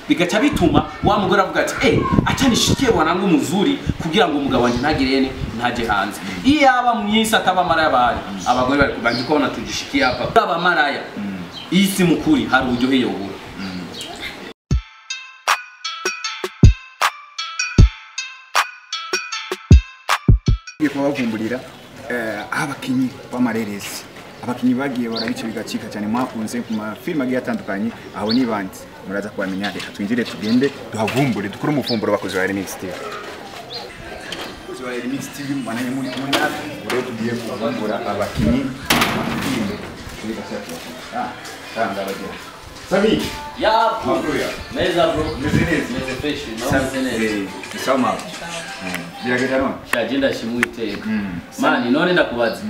Bigaca bituma wa mugore avuga ati acha nishikie bwanangu muzuri kugira ngo umugabo wanje ntagirene ntaje hanze. Iyo aba mwisi ataba maraya bahari, abagore bari kubanje kubona tujishikie hapa aba maraya. Isi mukuri hari uburyohe yobura. Ngiye kubavumburira abakinyi b'amareresi, abakinyi bagiye barabice bigacika cyane, mwakunze ku mafilime agiye atandukanye. Aho ni bandi muraza kubamenya. Reka twinjire tugende duhavumbure, dukore umufumburo. Bakozi ba Remix TV, bakozi ba Remix TV, mwananye muri kumwe natwe. Ubu rero tugiye kuvumbura abakinyi b'amafilime. Ah, ndabagira Sami. Yapo. Makuru ya? Meza bro. Meze neza. Meze fresh, nawe meze neza. Ni sawa mawe. Biragenda none. Shaje ndashima Uwiteka. Mani none ndakubaza.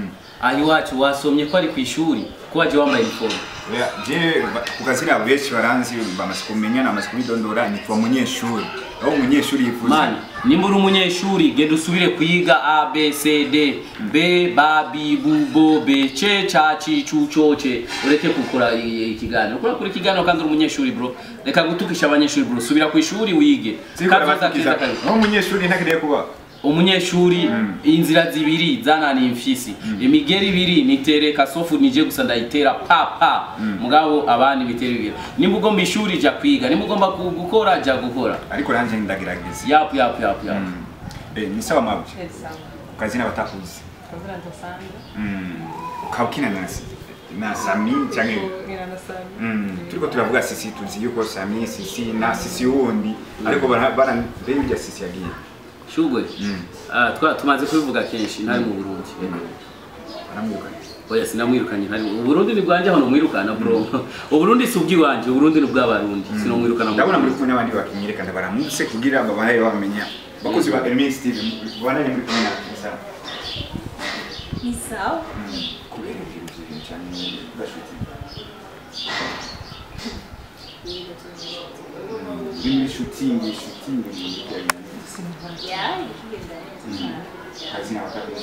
Aho iwacu wasomye ko ari ku ishuri, ko waje wambaye uniform? Oya, je ku kazina benshi baranzi, bamaze kumenya, namaze kubidondora, nitwa munyeshuri. Aho umunyeshuri yifuza. Mani, nimba uri umunyeshuri genda usubire kwiga A B C D B ba B bu bo B C ca C cu co C, ureke gukora ikiganiro. Ukora kuri ikiganiro kandi uri umunyeshuri bro. Reka gutukisha abanyeshuri bro, subira ku ishuri wige. Kazoza keza kare. Aho umunyeshuri ntakeneye kuba. Umunyeshuri inzira zibiri zananiye imfyisi, imigeri ibiri nitereka sofu nije gusa ndayitera pa pa, mugabo abandi bitera bibiri. Nimba ugomba ishuri jya kwiga, nimba ugomba gukora jya gukora. Ariko nanje ndagerageza. Yapu yapu yapu yapu. Ni sawa mawe. Sawa. Ku kazina batakuzi. Kazina Sandra. Ukaba ukina na Sami canke Nkina na Sami. Turiko turavuga Sisi, tuzi yuko Sami, Sisi na Sisi wundi, ariko bara mbere Sisi yagiye. Shugwe. Ah, tumaze kubivuga kenshi, ntari mu Burundi. Baramwirukanye. Oya, sinamwirukanye, ntari mu Burundi ni bwanje aho nomwirukana bro. Uburundi si ubw'iwanje, Uburundi ni ubw'abarundi. Sinomwirukana mu Ndabona muri Burundi. kumwe n'abandi bakinyi, reka ndabaramutse kugira ngo babaye bamenya. Bakozi ba Remix TV, bananye muri kumwe na sawa. Ni sawa. Kubera ibintu byinshi cyane gashuti. Uri muri shooting muri Ya, ikigenda neza cyane. Kazi na wakati.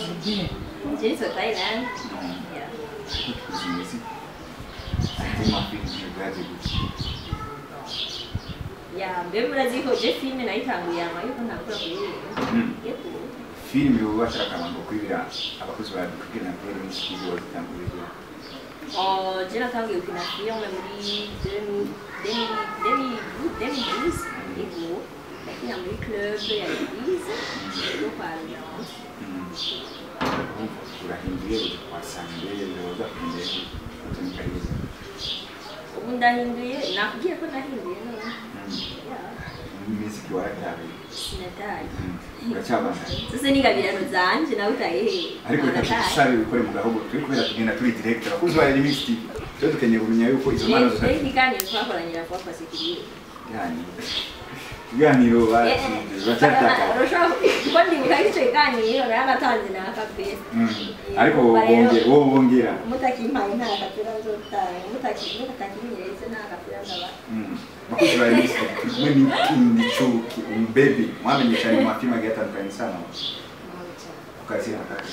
Je nitwa Thailand. Ya. Tuzi mafilime bwaje gutya. Ya, mbe murazi ko je filime nayitanguye ama yuko ntakora kuririmba. Yego. Filime ubu bashaka ngo kwibira abakozi ba kugira na Remix TV wazitanguriye. Oh, je natanguye gukina filime muri 2012. Yego. Nakina muri club ya Eglise yo kwa Alliance. Urahinduye uje kwa Sangere, uza kumbere utumikariza. Ubu ndahinduye, nakubwiye ko nahinduye none. Ya. Imiziki warataye. Sinataye. Uracyabandanya. Sasa ni gabirano zanje nawe utaye he? Ariko reka tusabe bikore mu gahogo, turi kubera tugenda turi direct. Abakozi ba Remix TV twe dukeneye kumenya yuko izo mpano zose ikiganiro twakoranye na Papa Sekiriye. Yani ibiganiro bacyataka. Urashobora kuko ndibuka icyo kiganiro naratanze na akapera. Ariko wowe wongera mutakimpaye nta akapera nzotanga, mutakinyeretse nta akapera ndaba. Bakozi ba Remix TV turi kumwe n'ikindi cuki umbaby mwamenye cyane mu mafilime agiye atandukanye sana ku kazi na kaka.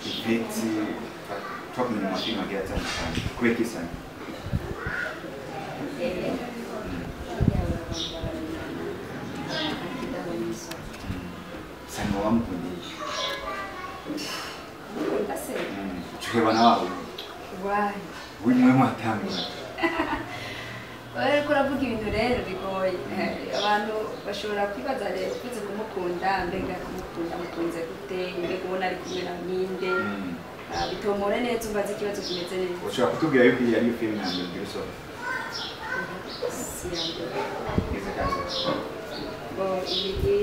Ivete twakumenya mu mafilime agiye atandukanye kubera iki sana? Sani wamukundiye. Cuhebana wawe. Why? Wimwe mwatangura. Uriko uravuga ibintu rero bigoye. Abantu bashobora kwibaza rero ukunze kumukunda, mbega kumukunda mukunze gute, mbega ubona ari kumwe na ninde. Bitomore neza umbaze ikibazo kimeze neza. Ushobora kutubwira yuko iyi ari filime ya mbere ugira usohoka? Si iya mbere. Ize kazi. Bo ibiri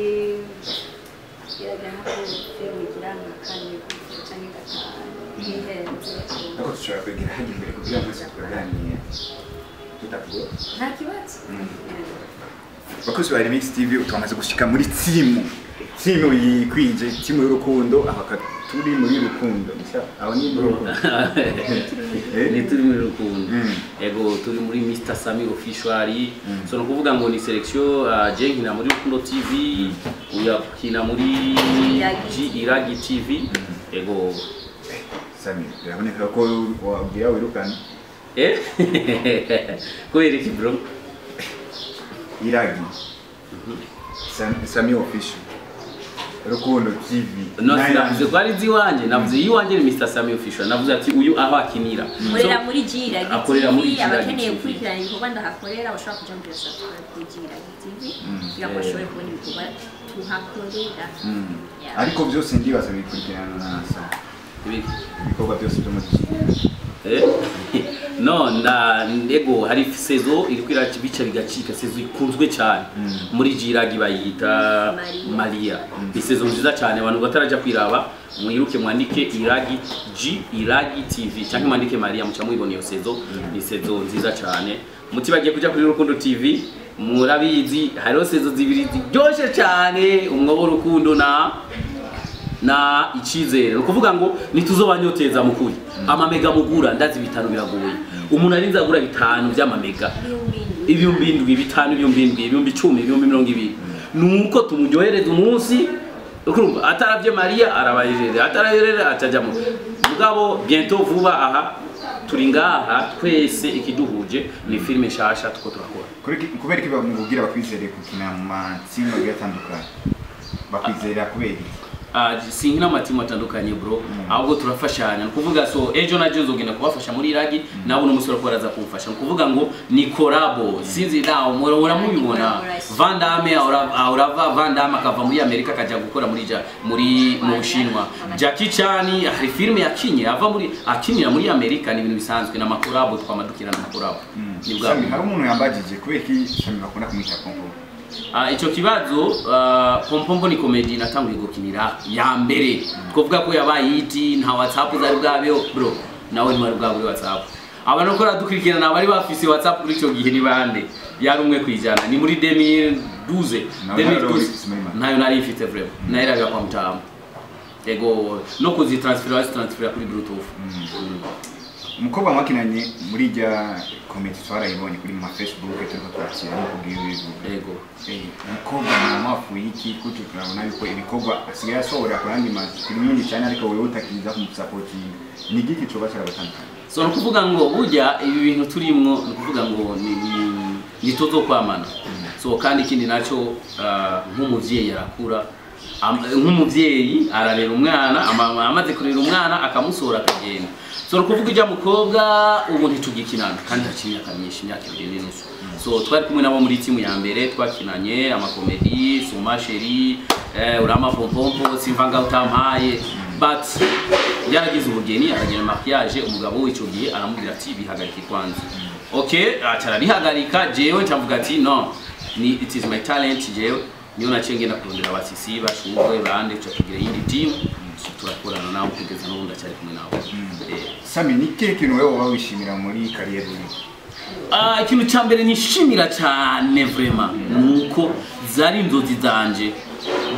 iragira nka filime igira nka kane gutyo canke gatanu. Ntihenze. Ariko dushobora kwegera hajya imbere kugira ngo mwese tukaganire. Tutakugora. Nta kibazo. Bakozi ba Remix TV, twamaze gushika muri timu. Timu yikwije, timu y'urukundo, aho turi muri rukundo. Aho ni muri rukundo. Ni turi muri rukundo. Ego turi muri Mr Sami Official. So no kuvuga ngo ni selection, je nkina muri Rukundo TV, uyakina muri Iragi TV. Ego Sami, biraboneka ko wabwira wirukana. Kubera iki bro? Iragi Sami Official Rukundo TV. No, sinavuze ko ari iziwanje, navuze iyiwanje ni Mr Sami Official. Navuze ati uyu aho akinira. Akorera muri Jiragi. Akorera muri Jiragi. Abakeneye gukurikirana ibikorwa ndahakorera bashobora kuja muri subscribe kuri Jiragi TV kugira ngo bashobore kubona ibikorwa tuhakorera. Ariko byose ndibaza bikurikirana na Sami. Ibikorwa byose byo muri Jiragi. No, na ndego hari saison iriko irabica bigacika, saison ikunzwe cyane muri Jiragi bayita Maria. Ni saison nziza cyane, abantu bataraja kwiraba mwiruke mwandike Iragi G Iragi TV cyangwa mwandike Maria muca mubibona iyo saison. Ni saison nziza cyane, mutibagiye kuja kuri Rukundo TV murabizi hariho saison zibiri ziryoshe cyane, umwobo Rukundo na icyizere. Ni ukuvuga ngo ntituzobanyoteza mukuri amamega mugura ndazi bitanu biragoye, umuntu arinze agura bitanu by'amamega 7,000 5 7,000 10,000 20,000 nuko tumuryohereza umunsi ukurumva ataravye Maria arabajerera atarajerera atajamo mugabo bientôt vuba aha turi ngaha twese ikiduhuje ni filme nshasha tuko turakora. Kubera iki bamubwira bakwizere kukina mu matsinda atandukanye, bakwizera kubera iki? Sinkina amatimu atandukanye bro, ahubwo turafashanya. Ni ukuvuga so ejo naje nzogenda kubafasha muri Iragi, nabo n'umusore ko araza kumfasha. Ni ukuvuga ngo ni collabo, sinzi nawe muramubibona Van Damme ahora Van Damme akava muri Amerika akajya gukora muri muri mu Bushinwa. Jackie Chan hari filme yakinye ava muri akinira muri Amerika, ni ibintu bisanzwe na makorabo twamadukira na makorabo. Ni bwa hari umuntu yambagije kubera iki Sami bakunda kumwita Pompo? Ico kibazo Pompompo ni comedy natanguye gukinira ya mbere. Twovuga ko yabaye iti nta WhatsApp zari bwabeho bro, nawe ntiwari bwaburi WhatsApp. Abantu ko radukurikirana bari bafise WhatsApp kuri ico gihe ni bande? Yari 1%, ni muri 2012. 2012 nayo nari ifite vraiment, nayo kwa mtamu. Ego no kuzitransfera transfera kuri Bluetooth. Umukobwa mwakinanye muri rya comedy twarayibonye kuri ma Facebook turiko twakira no kubwira ibivuga. Ego. Umukobwa mwafuye iki kuko turabona yuko ibikorwa asigaye asohora ku yandi kuri nyinshi cyane, ariko wewe utakiza kumusapotinga. Ni giki coba carabatandukanye? So ni ukuvuga ngo burya ibi bintu turimwo ni ukuvuga ngo ni tuzokwamana. So kandi ikindi naco nk'umuvyeyi arakura, nk'umuvyeyi ararera umwana, amaze kurera umwana akamusora akagenda. So kuvuga ijya mukobwa ubu ntitugikinana kandi haciye imyaka myinshi, imyaka 2.5. So twari kumwe nabo muri timu ya mbere twakinanye amakomedi, Suma Sheri, Urama Pompompo, Simvanga utampaye, but yaragize ubugeni aragira mariage, umugabo we ico gihe aramubwira ati bihagarike kwanza. Okay, acara bihagarika, jewe ncavuga ati no, ni it is my talent, jewe niyo naciye ngenda kurondera abasisi bashurwe bande cyo tugira yindi team turakorana nabo kugeza n'ubu ndacyari kumwe nabo. Sami, ni kihe kintu wewe woba wishimira muri carrière uri? Ikintu cya mbere nishimira cyane vraiment nuko zari inzozi zanje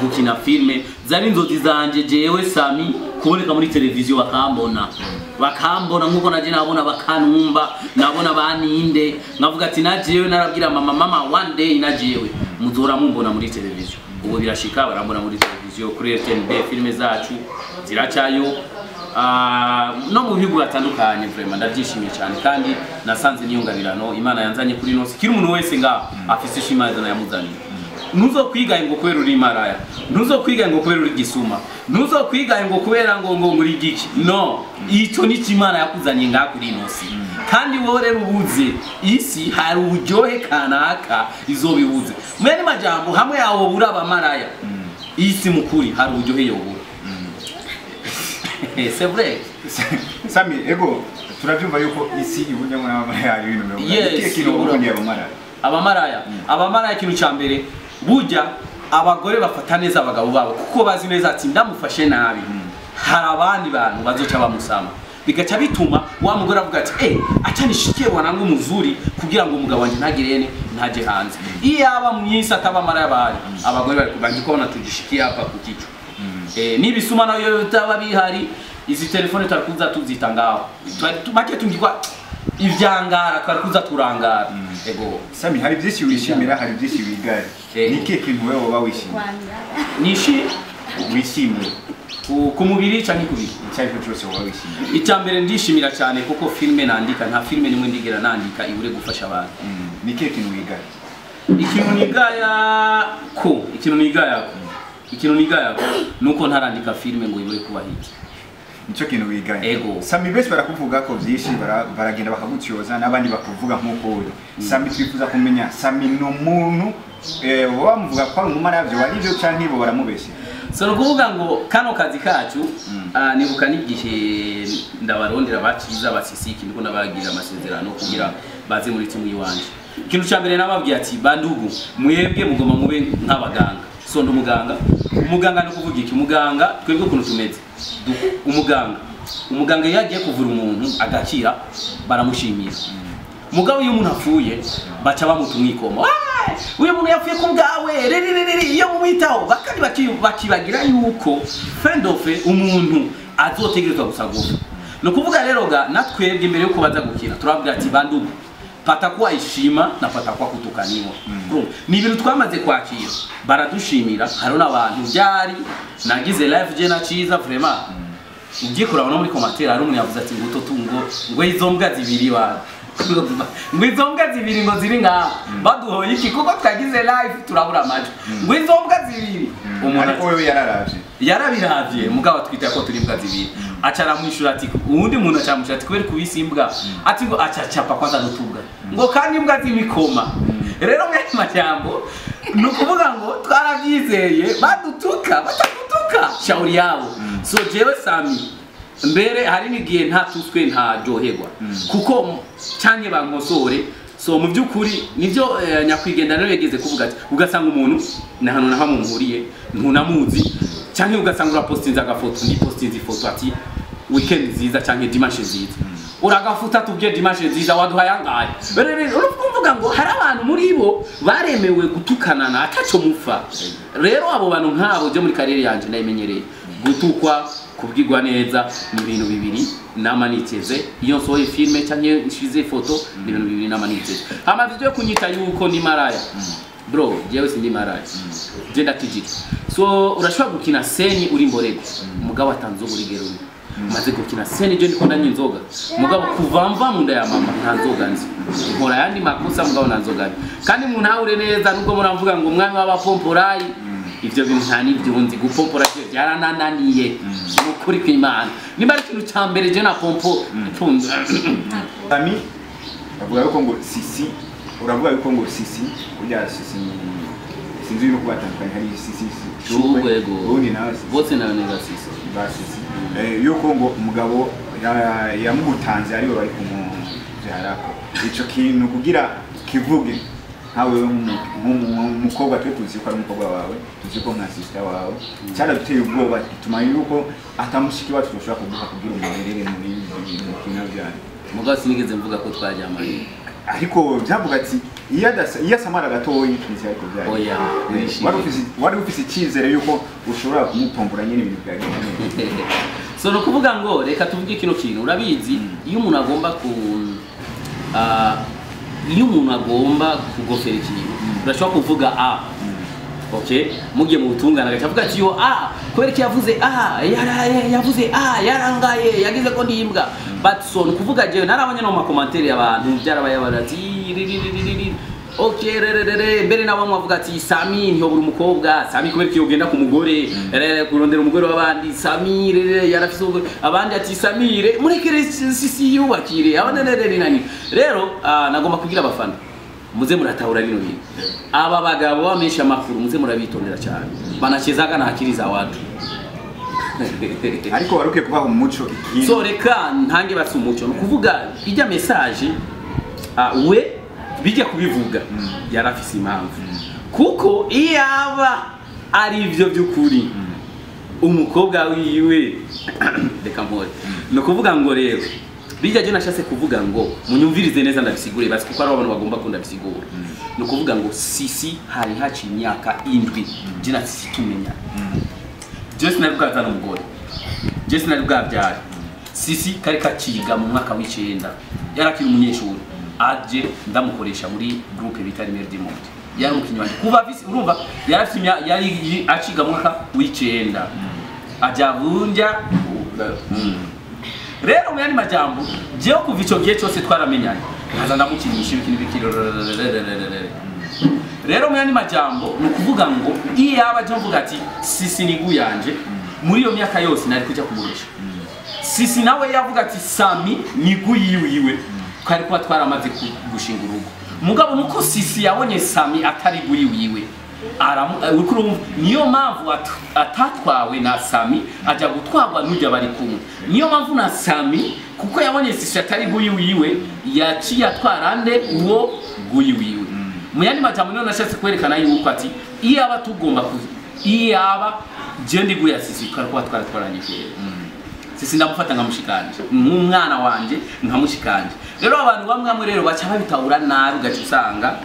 gukina filme, zari inzozi zanje jewe Sami kuboneka muri televiziyo bakambona nkuko naje nabona bakanumba nabona baninde nkavuga ati najewe narabwira mama one day najewe muzora mumbona muri televiziyo. Ubu birashika barambona muri televiziyo kuri RTNB, filme zacu ziracayo no mu bihugu batandukanye. Vraiment ndabyishimiye cyane kandi nasanze niyo ngabirano Imana yanzanye kuri nose. Kiri umuntu wese nga afise ishima yamuzaniye. Ntuzokwigaye ngo kubera uri maraya, ntuzokwigaye ngo kubera uri gisuma, ntuzokwigaye ngo kubera ngo uri giki. No, icyo ni Imana yakuzanye ngaha kuri ino si. Kandi wowe rero ubuze isi hari uburyohe kanaka izobibuze. Mwene majambo hamwe yawo bura abamaraya, isi mukuri hari uburyohe yobura. C'est vrai. Sami, ego turavyumva yuko isi ibunyamwo n'abamaraya ibintu mirongo. Yes, Ikihe kintu ibura. ubundi abamaraya? Abamaraya ikintu cya mbere burya abagore bafata neza abagabo babo kuko bazi neza ati ndamufashe nabi hari abandi bantu bazoca bamusama, bigaca bituma wa mugore avuga ati acha nishikie wanangu muzuri kugira ngo umugabo wanje ntagirene ntaje hanze. Iyo aba mwisi ataba maraya bahari abagore bari kubanje kubona tujishikie hapa ku kichwa. N'ibisuma nayo bitaba bihari, izi telefone twari kuza tuzita ngaho twari make tungikwa ivyangara twari kuza turangara. Ego. Sami, hari byinshi wishimira, hari byinshi wigaya. Ego. Ni ikihe kintu wewe woba wishimira? Nishi Wishimiye. Ku mubiri canke kubiki? Icyo ari cyo cyose wowe wishimira. Icya mbere ndishimira cyane kuko filme nandika, nta filme nimwe ndigera nandika ibure gufasha abantu. Ni kihe kintu wigaya? Ikintu nigaya ko, ikintu nigaya ko nuko ntarandika filme ngo ibure kuba hit. Nico kintu wigaya. Ego. Sami, benshi barakuvuga ko byinshi, baragenda bakagutyoza n'abandi bakuvuga nk'uko uri. Sami, twifuza kumenya, Sami ni umuntu bamuvuga ko ari umumaravyo, wari ivyo canke bo baramubeshya? So ni ukuvuga ngo kano kazi kacu, nibuka n'igihe ndabarondera baciza basisiki, ndiko ndabagira amasezerano kugira baze muri timu yiwanje. Ikintu cya mbere nababwiye ati: "Bandugu, mwebwe mugoma mube nk'abaganga." So ndi umuganga. Umuganga ni ukuvuga iki? Umuganga, twebwe ukuntu tumeze, umuganga iyo agiye kuvura umuntu agakira baramushimira. Mugabo iyo umuntu apfuye baca bamuta umwikomo: "Ah, uyu muntu yapfuye ku bwawe riri iyo mumwitaho." Bakandi bakibagira yuko fin de umuntu azotegerezwa gusa gupfa. Ni ukuvuga rero ga natwebwe imbere yuko baza gukina turababwira ati: "Bandugu, patakuwa heshima na patakuwa kutukaniwa." Urumva? Ni ibintu twamaze kwakira. Baradushimira, hariho n'abantu byari nagize live je na Ciza, vraiment ugiye kuraba no muri commentaire hari umuntu yavuze ati ngo uto tungo, ngo izo mbwa zibiri ba, ngo izo mbwa zibiri ngo ziri ngaha baduhoye iki, kuko twagize live turabura amajwi, ngo izo mbwa zibiri. Umuntu Ariko wewe yararavye? Yarabiravye, mugabo twita ko turi imbwa zibiri. Aca aramwishura ati, uwundi muntu aca aramwishura ati: "Kubera kubisa imbwa?" Ati ngo acacapa kwanza n'utubwa, ngo kandi imbwa z'imikoma. Rero mwene majambo ni ukuvuga ngo twarabyizeye, badutuka batadutuka shauri yabo. So jewe Sami, mbere hari n'igihe ntatuswe ntaryoherwa kuko canke bankosore. So mu by'ukuri nibyo, nyakwigendera rero yageze kuvuga ati ugasanga umuntu ni ahantu na hamwe muhuriye ntunamuzi, canke ugasanga urapostinze agafoto, ni postinze ifoto ati "Weekend nziza" canke "Dimanche nziza", uragafuta tubwiye "Dimanche nziza", waduhaye angahe? Rero urumva ngo hari abantu muri bo baremewe gutukanana ataco mufa. Rero abo bantu nk'abo, je muri carrière yanje ndayimenyereye gutukwa, kubwirwa neza ni ibintu bibiri nama niteze. Iyo nsohoye filme canke nshize ifoto, ni ibintu bibiri nama niteze. Hama ivyo kunyita yuko ni maraya, bro, jewe sindi maraya, je ndakijijwe. So urashobora gukina scène uri mborego, mugabo atanzoga urigero maze gukina scène. Je ndiko ndanywa inzoga, mugabo kuva mva mu nda ya mama nta nzoga nzi. Nkora ayandi makosa, mugabo nta nzoga nzi. Kandi muntahure neza, nubwo muravuga ngo umwami w'abapomporayi, ivyo bintu nta n'ivyo nzi. Gupompora je byaranananiye, ni ukuri kw'Imana. Nimba ari ikintu ca mbere je na pompo pfunze. Sami, bavuga yuko ngo Sisi, uravuga yuko ngo Sisi urya Sisi, sinzi no kubatandukanya, hari Sisi Shugwe, ego. Ubundi nawe Sisi. Bose nayo neza Sisi. Ba Sisi, yuko ngo umugabo yamugutanze ariwe bari kumuvyarako. Ico kintu kugira kivuge nkawe nk'umukobwa, twe tuzi ko ari umukobwa wawe, tuzi ko nka sister wawe, cyaraduteye ubwoba gituma yuko atamushiki wacu dushobora kuguha kugira umurerere muri ibyo bintu mukina byanyu. Mugabo sinigeze mvuga ko twaryamanye. Ariko byavuga ati iyo adasa, iyo asamara gatoyi nzi, ariko byari Oya, wari ufise icyizere yuko ushobora kumupombora nyine ibintu byagenda neza. So ni ukuvuga ngo reka tuvuge kino kintu. Urabizi, iyo umuntu agomba ku iyo umuntu agomba kugofera ikintu, urashobora kuvuga a okay, mugiye mu butungane agaca avuga ati: "Yo, a kubera ko yavuze a yavuze a yarangaye, yagize ko ndi imbwa." But so ni ukuvuga jewe narabonye no mu ma commentaires y'abantu byarabaye ati ri ri ri ri ri, okay, re re re re. Mbere nabo bavuga ati: "Sami ntiyobura umukobwa, Sami kubera ko ugenda ku mugore re kurondera umugore w'abandi, Sami re re yarafise umugore." Abandi ati: "Sami re murekere Sisi yubakire abandi re re nani." Rero nagomba kugira abafana muze muratahura bino bintu. Aba bagabo bamesha amakuru muze murabitondera cyane, banachezaga na akili za watu. Ariko wari ukwiye kubaha umuco ikintu. So reka ntange basi umuco. Ni ukuvuga ijya message, we bijya kubivuga yarafise impamvu, kuko iyaba ari ivyo by'ukuri umukobwa wiwe, reka mpore. Ni ukuvuga ngo rero bijya je nashatse kuvuga ngo munyumvirize neza ndabisigure basi, kuko ari abantu bagomba ko ndabisigura. Ni ukuvuga ngo Sisi hari haciye imyaka 7 je na Sisi tumenya. Je sinari bwazana umugore, je sinari bwabyare. Sisi kari kaciga mu mwaka w'icenda, yarakiri umunyeshuri, aje ndamukoresha muri groupe bita Lumière du Monde. Yari umukinyi wanje kuva afise, urumva yarafise yari aciga mu mwaka w'icenda. Ajavunja. Rero mu yandi majambo jewe kuva ico gihe cyose twaramenyanye nkaza ndamukinisha ibintu bikiri. Rero mu yandi majambo ni ukuvuga ngo iyaba je mvuga ati Sisi ni guyanje muri iyo myaka yose nari kujya kumuresha. Sisi nawe yavuga ati Sami ni guyiwiwe twari kuba twaramaze gushinga urugo. Mugabo nuko Sisi yabonye Sami atari guyiwiwe urumva niyo mpamvu atatwawe na Sami ajya gutwarwa n'ujya bari kumwe. Niyo mpamvu na Sami kuko yabonye Sisi atari guyiwiwe yaciye atwara nde uwo guyiwiwe. Mu yandi majambo niyo nashatse kwerekana yuko ati iyaba tugomba iyaba je ndi guya Sisi twari kuba twaratwaranye kera. Sisi ndamufata nkamushikanje nk'umwana wanje nkamushikanje. Rero abantu bamwe bamwe rero baca babitahura nabi ugaca usanga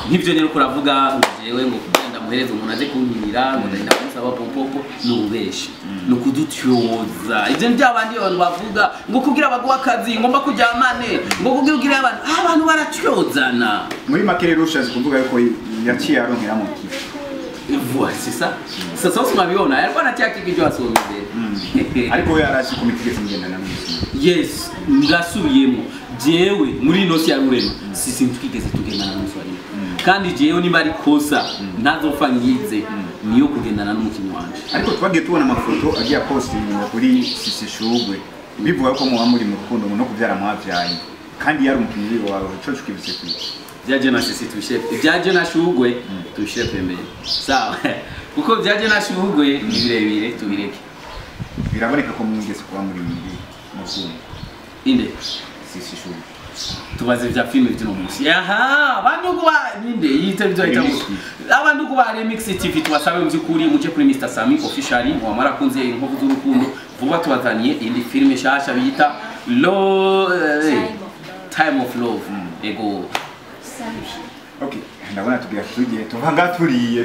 nk'ivyo nyene uko uravuga ngo jewe ngo kugira ndamuhereze umuntu aze kunkinira ngo ndagenda kumusaba popopo ni ububeshi ni ukudutyoza. Ivyo ni byabandi abantu bavuga ngo kugira baguhe akazi ngomba kuryamane ngo kugira ugire abantu abantu baratyozana. Muri make rero ushatse kuvuga yuko yaciye aronkeramo kipe. Voilà, c'est ça. Sasa unaviona, alikuwa anatia kitu asome mbere. Ariko we yarazi kumitigeze mugendana n'umusingi. Yes, ndasubiyemo. Jewe muri ino si ya Rurema, Sisi ntitwigeze tugendana n'umuswahili. Kandi jewe niba ari kosa ntazopfa ngize niyo kugendana n'umukinyi wanje. Ariko twagiye tubona amafoto agiye postinga kuri Sisi Shugwe bivuga ko muba muri mu rukundo no kubyara mwavyaye kandi yari umukinyi wawe cyo kivuze kwiki. Vyaje na Sisi tubishe vyaje na Shugwe tubishe pembeni. Sawa. Kuko vyaje na Shugwe ni birebire tubireke. Biraboneka ko mwigeze kuba muri mu rukundo. Inde Sisi Shugwe. Tubaze vya filme by'uno munsi. Aha, bandugu ba ninde yite byo ahita gusa. Abandugu ba Remix TV tubasabe mu byukuri muje kuri Mr Sami officially mwamara kunze inkovu z'urukundo vuba tubazaniye indi filme shasha bita Time of Love. Ego. Okay, ndabona tugira tujye tuva turiye.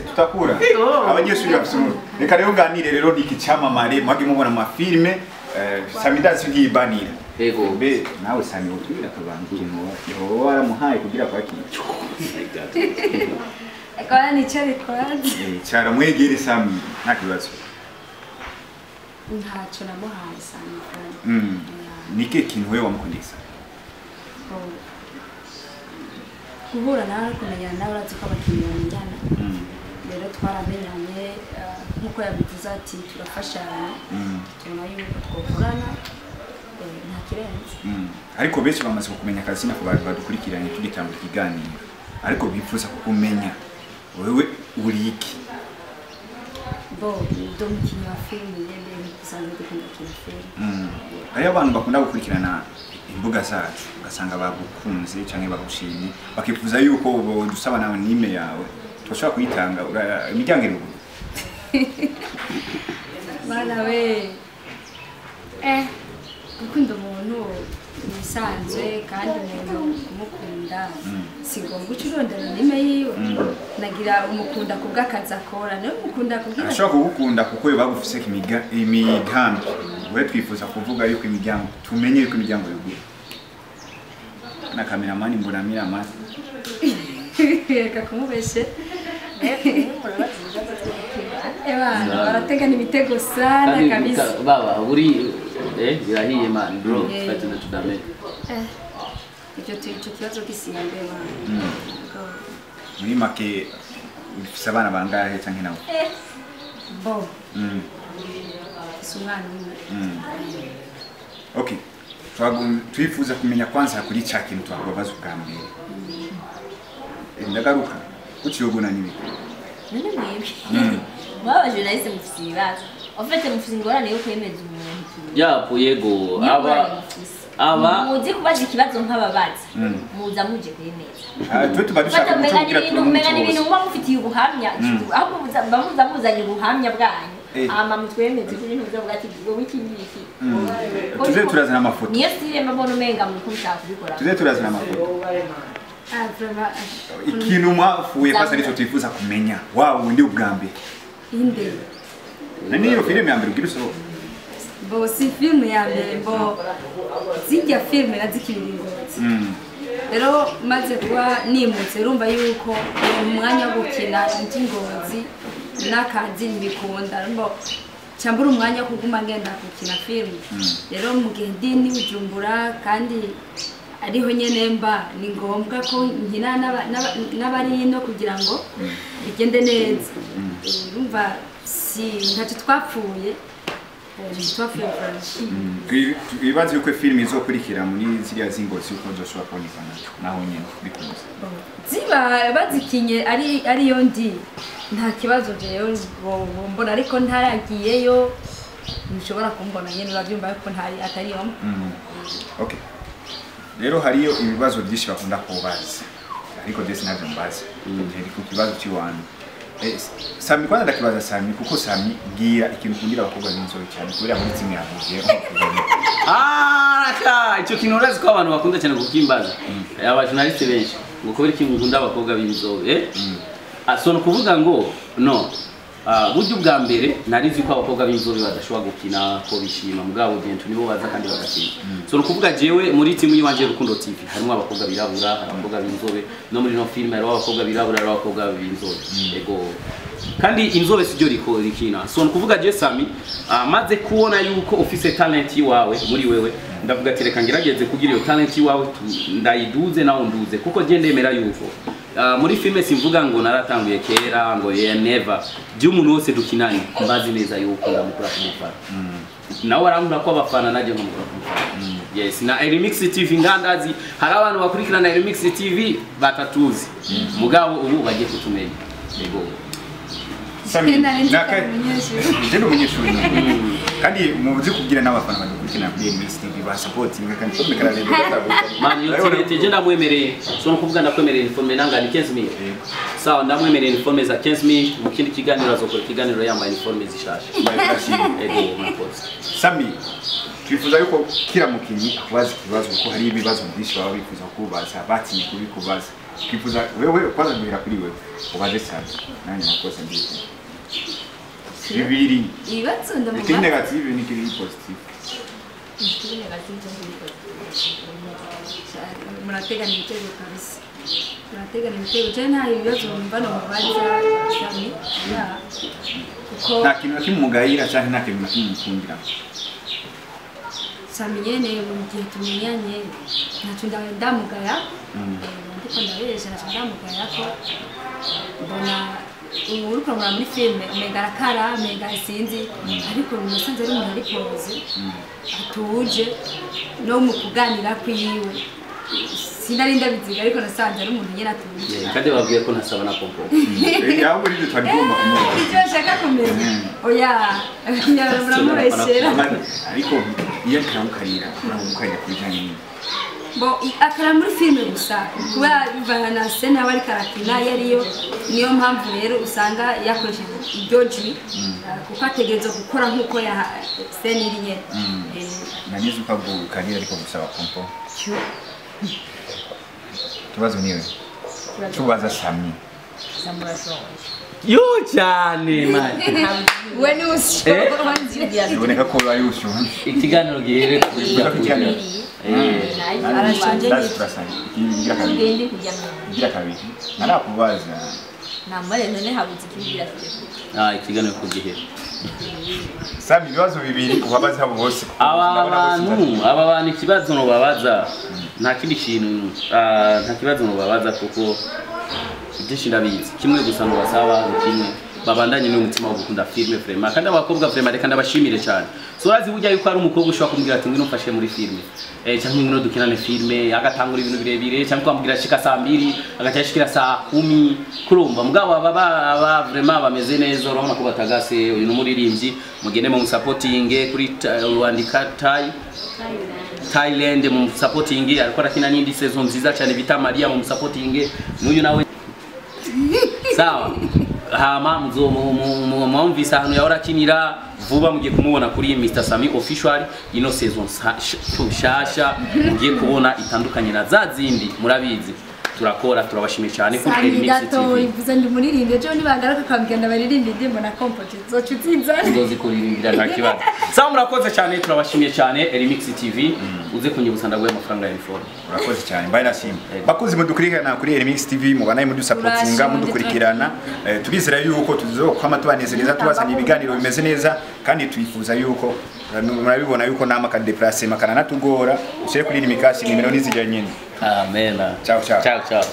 Tutakura abanyeshuri bafite. Reka rero nganire rero niki cyamamare mwage mubona ama filme Sami ndazi ntiyibanira. Ego. Mbe nawe Sami utubira akabantu ikintu yoba waramuhaye kugira kwakira. Akora nicyo bikora. Cyaramwegere Sami nta kibazo. Ntacyo namuhaye Sami. Nike kintu wewe wamukundisa? Guhura nawe kumenyana nawe urazi ko abakinnyi bamenyana. Rero twaramenyanye nkuko yabivuze ati turafashanya tubona yuko twokorana nta kirenze. Ariko benshi bamaze kukumenya akazina ku bantu badukurikiranye tugitanga ikiganiro ariko bifuza kukumenya wewe uri iki? Bo ndi umukinnyi wa filime nyene dusanzwe dukunda gukina filime. Hariho abantu bakunda gukurikirana imbuga zacu ugasanga bagukunze canke bagushimye bakifuza yuko dusaba nawe nime yawe turashobora kuyitanga imiryango iruguru. Bana we gukunda umuntu bisanzwe kandi umuntu kumukunda si ngombwa uca urondera nime yiwe. Nagira umukunda kubw'akazi akora nawe umukunda kubwira arashobora kugukunda kuko yo bagufise imigambi. We twifuza kuvuga yuko imiryango tumenye yuko imiryango yuguye. Na cameraman mbona mira amazi. Reka kumubeshe. Ewa, barategana imitego sana kabisa. Baba, uri birahiye man bro, fatuna tudame. Icyo kibazo gisimbe man. Muri make ufise abana bangahe canke nawe? Bo. Umwana umwe. Okay. Twifuza kumenya kwanza kuri ca kintu twakubaza ubwa mbere. Ndagaruka kuciyogona nibiki? None mwebwe mwaba journaliste mufise ibibazo. En fait mufise ingorane yo kwemeza umuntu ikintu. Yapo yego aba muzi kubaza ikibazo nk'ababaza muza muje kwemeza. Twe tuba dushaka kugira ibintu muba mufitiye ubuhamya aho muza muzanye ubuhamya bwanyu. Ama mutwemeze kuri ntuza bwa ati wowe iki ngiki. Tuze turazana amafoto. Niyo sire mbona umenga muri kumushaka kubikora. Tuze turazana amafoto. Ikintu mwafuye kwasa nico twifuza kumenya. Wawe ndi ubwa mbere. Inde. Nani iyo filime ya mbere ugira usohoka? Bo si filime ya mbere bo zijya filime nazikiri ingozi. Rero maze kuba nimutse urumva yuko umwanya wo gukina ndi Ngozi N'akazi ntibikunda mbo cyambura umwanya wo kuguma ngenda gukina filime. Rero mu gihe ndi ni Bujumbura kandi ariho nyene mba, ni ngombwa ko nkina n'abari hino kugira ngo bigende neza. Urumva si ntacyo twapfuye, twapfuye fresh. Twibaze yuko filime izokurikira muri ziriya z'ingozi yuko zoshobora kubonekana naho nyene bikunze. Ziba bazikinye ari ariyo ndi nta kibazo jewe mbona, ariko ntaragiyeyo ntushobora kumbona nyene, urabyumva ko ntari atariyo. Okay, rero hariyo ibibazo byinshi bakunda kubaza, ariko je sinavyo mbaza. Ndi ku kibazo cy'iwanyu. Sami, kwanza ndakibaza Sami, kuko Sami bwira ikintu ukundira abakobwa b'inzobe cyane, kubera muri kimwe yavuye. Ah, raka icyo kintu urazi ko abantu bakunda cyane kukimbaza, aba journaliste benshi, ngo kubera iki ngukunda abakobwa b'inzobe? Ah, so kuvuga ngo no. Ah, buryo bwa mbere narizi ko abakobwa b'inzobe badashobora gukina ko bishima, mugabo bientôt nibo baza kandi bagakina. So kuvuga jewe muri timu yiwanje Rukundo TV harimo abakobwa birabura, hari abakobwa b'inzobe, no muri no film harimo abakobwa birabura, harimo abakobwa b'inzobe. Ego, kandi inzobe siryo riko rikina. So kuvuga je Sami, maze kubona yuko ufise talent yiwawe muri wewe, ndavuga ati reka ngerageze kugira iyo talent yiwawe ndayiduze nawe nduze, kuko je ndemera yuko muri filme simvuga ngo naratanguye kera ngo yeah, never. Je umuntu wose dukinanye mbazi neza yuko ndamukura kumufana, nawe arankura ko abafana, naje nkamukura kumufana. Yes, na Remix TV ngandazi hari abantu bakurikirana Remix TV batatuzi, mugabo ubu bagiye kutumenya. Yego. Sami, Nari nzi ko naka ari umunyeshuri. Je ndi umunyeshuri kandi muzi kubwira n'abafana badukurikirana kuri Remix TV ba supporting kandi ko mekara rero. Man, iyo TV je ndamwemereye. So no kuvuga ndakwemereye uniforme nanga ni 15,000. Sawa, ndamwemereye uniforme za 15,000. Mu kindi kiganiro azokora ikiganiro yambaye uniforme zishasha. Ego, murakoze. Sami, twifuza yuko kila mukinyi akubaza ikibazo, kuko hari ibibazo byinshi baba bifuza kubaza batinye kubikubaza. Twifuza wewe kwanza guhera kuri wewe ubaze Sami, nanjye nakoze mbite bibiri. Ibibazo ikiri ndamubaza negative n'ikiri positive. Ikiri negative cyangwa ikiri positive? Murategana ibitego kabisa, murategana ibitego. Je nta ibibazo numva nomubaza Sami ya kuko Nta kintu na kimwe mugayira cyangwa nta kintu na kimwe mukundira? Sami nyene mu gihe tumenyanye ntacyo ndamugaya. Ndiko ndabesha? Ntacyo ndamugaya ko mbona ubu uriko uramuraba muri filime umenga arakara, umenga sinzi, ariko nasanze ari umuntu ari posé, atuje no mu kuganira kwiwe. Sinari ndabiziga, ariko nasanze ari umuntu nyene atuje. Yeah, kandi babwiye ko ntasaba na pompo. Ahubwo nibyo twari tugomba kumubaza. Icyo bashaka kumenya, oya, muramubeshyera. Ariko iyo ariko aragukarira, aragukarira ku bijyanye n'ibyo? Bo akara muri filime gusa kuba bivana na scène aba ariko arakina iyo ariyo. Niyo mpamvu rero usanga yakoresheje iryo jwi, kuko ategerezwa gukora nk'uko ya scène iri nyene. Nanizi uko agukarira ariko gusaba pompo. Ikibazo niwe tubaza Sami. Samurashonje. Yo cyane man. We ni ushonje. Biboneka ko ari ushonje. Ikiganiro gihere. Gushaka ikiganiro. Arashonje. Ndazi turasanga igira kabiri. Tugende kurya. Igira kabiri narakubaza. Namare none habuze ikibwira tujye kurya. Ah, ikiganiro kugihere. Sami, ibibazo bibiri ubabaze abo bose kuko Aba ndabona bose bantu, aba bantu ikibazo nobabaza nta kindi kintu, nta kibazo nobabaza kuko byinshi ndabizi. Kimwe gusa nobasaba ni kimwe: babandanye n'umutima wo gukunda filme vraiment. Kandi abakobwa vraiment reka ndabashimire cyane. So urazi burya yuko ari umukobwa ushobora kumubwira ati ngwino mfashe muri filme, cyangwa ngwino dukinane filme, agatangura ibintu birebire, cyangwa ukamubwira shika saa 2 agaca ashikira saa 10. Kurumva mugabo aba aba vraiment bameze neza, urabona ko batagase. Uyu ni umuririmbyi, mugende mu supporting kuri Rwandika Tai Thailand, mu supporting, ariko arakina n'indi saison nziza cyane bita Maria, mu supporting n'uyu nawe. Sawa, hama muzo mwumvise ahantu yahora akinira. Vuba mugiye kumubona kuri Mr Sami Official. Ino saison nshasha mugiye kubona itandukanye na za zindi murabizi. Turakora, turabashimiye cyane kuri Sani Remix gato TV. ivuze ndi muririmbe ejo nibagaruka ukambwira baririmbe indirimbo na kompote zoca uzinzana. Nzozikuririmbira nta kibazo. Sawa, murakoze cyane, turabashimiye cyane. Remix TV, uze kunyibutsa ndaguhe amafaranga ya uniforme. Urakoze cyane, mbaye nashimye. Bakuzi mudukurikirana kuri Remix TV, mubanaye mudusapotinga, Turashimye, mudukurikirana. Turizera yuko tuzokwama tubanezereza, tubazana ibiganiro bimeze neza, kandi twifuza yuko murabibona yuko nama ka déplacement kananatugora. Ushyire kuri Remix nimero nizijya nyine. Amen. Ciao, ciao. Ciao, ciao.